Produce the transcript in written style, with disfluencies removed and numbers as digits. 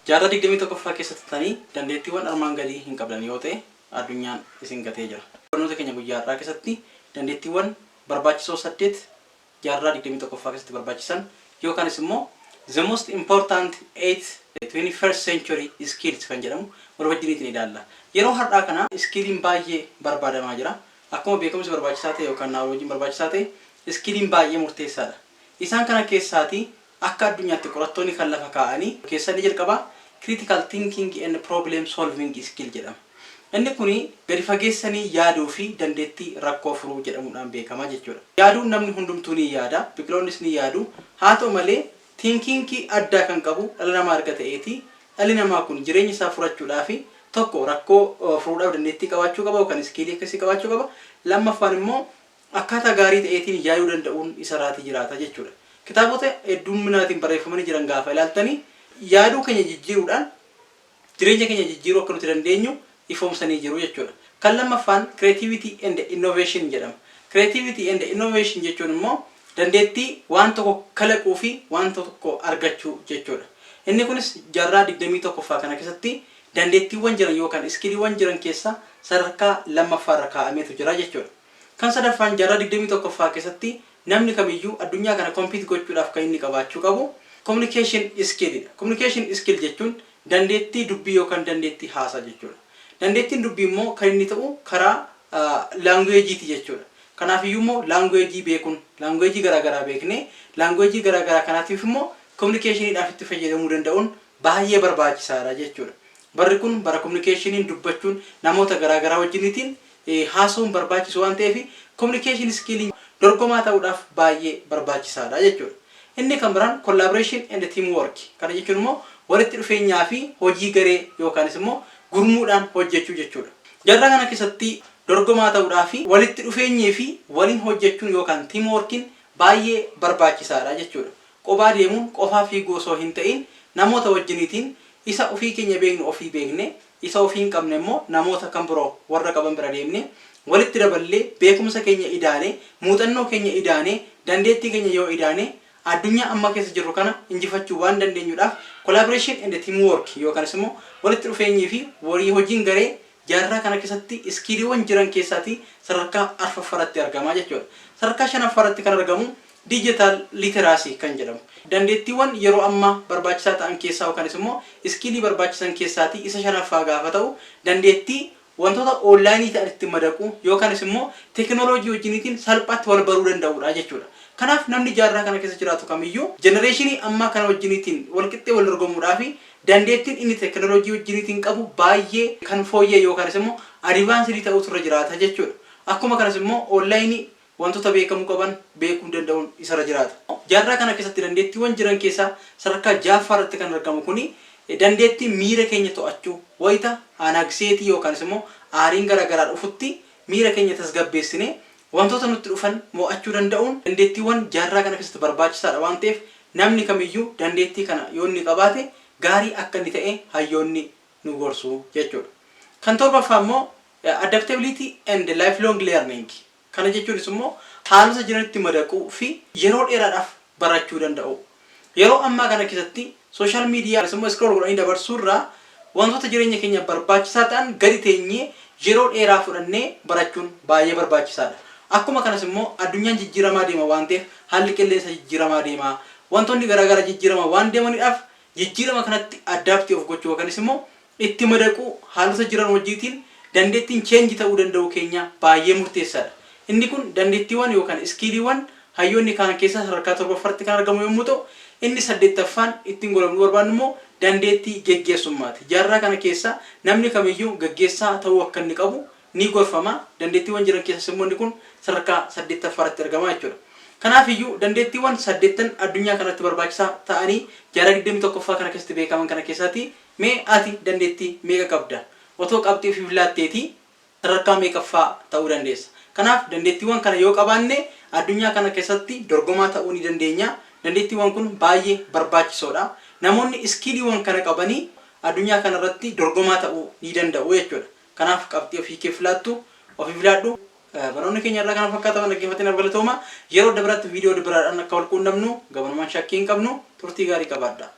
Jaarraa 21ffaa keessatti ta'anii dandeettiiwwan armaan gadii hin qabdan yoo ta'e, addunyaan isin gatee jira. Barnoota keenya guyyaa har'aa keessatti dandeettiiwwan barbaachisoo saddeet jaarraa 21ffaa keessatti barbaachisan, yookaanis immoo "The most important eight 21st century skills" kan jedhamu wal wajjiniitiin ilaalla. Yeroo har'aa kana skilliin baay'ee barbaadamaa jira. Akkuma beekumsi barbaachisaa ta'e yookaan knowledgeiin barbaachisaa ta'e, skilliin baay'ee murteessaadha. Isaan kana keessaatii akka addunyaatti qorattoonni kan lafa kaa'anii keessaa inni jalqabaa critical thinking and problem solving skill jedhama. Inni kuni gadi fageessanii yaaduu fi dandeettii rakkoo furuu jedhamuudhaan beekama jechuudha. Yaaduun namni hundumtuu ni yaada, biqiloonnis ni yaadu. Haa ta'u malee, thinkingii addaa kan qabu dhala namaa erga ta'eeti, dhalli namaa kun jireenya isaa furachuudhaa fi tokko rakkoo furuudhaaf dandeettii qabaachuu qaba yookaan skillii akkasii qabaachuu qaba. Lammaffaan immoo akkaataa gaarii ta'eetiin yaaduu danda'uun isarraatii jiraata jechuudha. Kitaabota hedduminaatiin barreeffamanii jiran gaafa ilaaltanii, yaaduu keenya jijjiiruudhaan jireenya keenya jijjiiruu akka nuti dandeenyu ifoomsanii jiru jechuudha. Kan lammaffaan creativity and innovation jedhama. Creativity and innovation jechuun immoo dandeettii waan tokko kalaquu fi waan tokko argachuu jechuudha. Inni kunis jaarraa 21ffaa kana keessatti dandeettiiwwan jiran yookaan skilliiwwan jiran keessaa sadarkaa lammaffaarra kaa'ameetu jira jechuudha. Kan sadaffaan, jaarraa 21ffaa keessatti namni kamiyyuu addunyaa kana compete gochuudhaaf kan inni qabaachuu qabu communication skillidha. Communication skill jechuun dandeettii dubbii yookaan dandeettii haasaa jechuudha. Dandeettiin dubbii immoo kan inni ta'u karaa languageiiti jechuudha. Kanaaf iyyuu immoo languageii beekuun, languageii garaagaraa beeknee, languageii garaagaraa kanaatiif immoo communicationiidhaaf itti fayyadamuu danda'uun baay'ee barbaachisaadha jechuudha. Barri kun bara communicationiin dubbachuun, namoota garaagaraa wajjiniitiin haasa'uun barbaachisu waan ta'eef, communication skilliin dorgomaa ta'uudhaaf baay'ee barbaachisaadha jechuudha. Inni kan biraan collaboration and teamwork. Kana jechuun immoo walitti dhufeenyaa fi hojii garee yookaanis immoo gurmuudhaan hojjechuu jechuudha. Jaarraa kana keessatti dorgomaa ta'uudhaa fi walitti dhufeenyii fi waliin hojjechuun yookaan teamworkiin baay'ee barbaachisaadha jechuudha. Qophaa deemuun, qofaa fiiguu osoo hin ta'in, namoota wajjiniitiin isa ofii keenya beeknu ofii beekne, isa ofii hin qabne immoo namoota kan biroo warra qaban bira deemne, walitti daballee, beekumsa keenya idaane, muuxannoo keenya idaane, dandeettii keenya yoo idaane, addunyaa amma keessa jirru kana injifachuu waan dandeenyuudhaaf, collaboration and teamwork yookaanis immoo walitti dhufeenyii fi walii hojiin garee jaarraa kana keessatti skilliiwwan jiran keessaatii sadarkaa arfaffaratti argama jechuudha. Sadarkaa shanaffaratti kan argamu digital literacy kan jedhamu. Dandeettiiwwan yeroo ammaa barbaachisaa ta'an keessaa yookaanis immoo skillii barbaachisan keessaatii isa shanaffaa gaafa ta'u, dandeettii wantoota onlineii ta'an itti madaquu yookaanis immoo teekinooloojii wajjiniitiin salphaatti wal baruu danda'udha jechuudha. Kanaaf namni jaarraa kana keessa jiraatu kamiyyuu generationii ammaa kana wajjiniitiin walqixxee wal dorgomuudhaa fi dandeettiin inni teekinooloojii wajjiniitiin qabu baay'ee kan fooyyee yookaanis immoo advancedii ta'utu irra jiraata jechuudha. Akkuma kanas immoo onlineii wantoota beekamuu qaban beekuu danda'uun isarra jiraata. Jaarraa kana keessatti dandeettiiwwan jiran keessaa sadarkaa ja'affaa irratti kan argamu kuni dandeettii miira keenya to'achuu, wayita anxiety yookaanis immoo aariin garaagaraa dhufutti miira keenya tasgabbeessinee wantoota nutti dhufan mo'achuu danda'uun dandeettiiwwan jaarraa kana keessatti barbaachisaadha waan ta'eef, namni kamiyyuu dandeettii kana yoo inni qabaate gaarii akka inni ta'e hayyoonni nu gorsu jechuudha. Kan torbaffaa immoo adaptability and lifelong learning. Kana jechuunis immoo haalota jiranitti madaquu fi yeroo dheeraadhaaf barachuu danda'u. Yeroo ammaa kana keessatti social media immoo scroll godhanii dabarsuurraa wantoota jireenya keenya barbaachisaa ta'an gadi teenyee yeroo dheeraa fudhannee barachuun baay'ee barbaachisaadha. Akkuma kanas immoo addunyaan jijjiiramaa deema waan ta'eef, haalli qilleensa jijjiiramaa deema. Wantoonni garaagaraa jijjiiramaa waan deemaniidhaaf, jijjiirama kanatti adaptii of gochuu yookaanis immoo itti madaquu, haalota jiran wajjiitiin dandeettiin change ta'uu danda'u keenya baay'ee murteessaadha. Inni kun dandeettiiwwan yookaan skilliiwwan hayyoonni kaan keessaa sadarkaa torbaffaatti kan argamu yommuu ta'u, inni saddeettaffaan ittiin godhamuu barbaannu immoo dandeettii geggeessummaati. Jaarraa kana keessa namni kamiyyuu geggeessaa ta'uu akka inni qabu ni gorfama. Dandeettiiwwan jiran keessas immoo inni kun sadarkaa saddeettaffaatti argama jechuudha. Kanaaf iyyuu dandeettiiwwan saddeettan addunyaa kanatti barbaachisaa ta'anii jaarraa 21ffaa kana keessatti beekaman kana keessaati mee ati dandeettii meeqa qabda? Otoo qabxii ofiif laatteetii sadarkaa meeqaffaa ta'uu dandeessa? Kanaaf dandeettiiwwan kana yoo qabaanne, addunyaa kana keessatti dorgomaa ta'uu ni dandeenya. Dandeettiiwwan kun baay'ee barbaachisoodha. Namoonni skilliiwwan kana qabanii addunyaa kana irratti dorgomaa ta'uu ni danda'u jechuudha. Kanaaf qabxii ofii keef laattu ofiif laadhu. Barnoonni keenya irraa kana fakkaataman dhaggeeffatanii galatooma. Yeroo dabaraatti viidiyoo biraadhaan akka wal quunnamnu gabanumaan shakkii hin qabnu. Turtii gaarii qabaadha.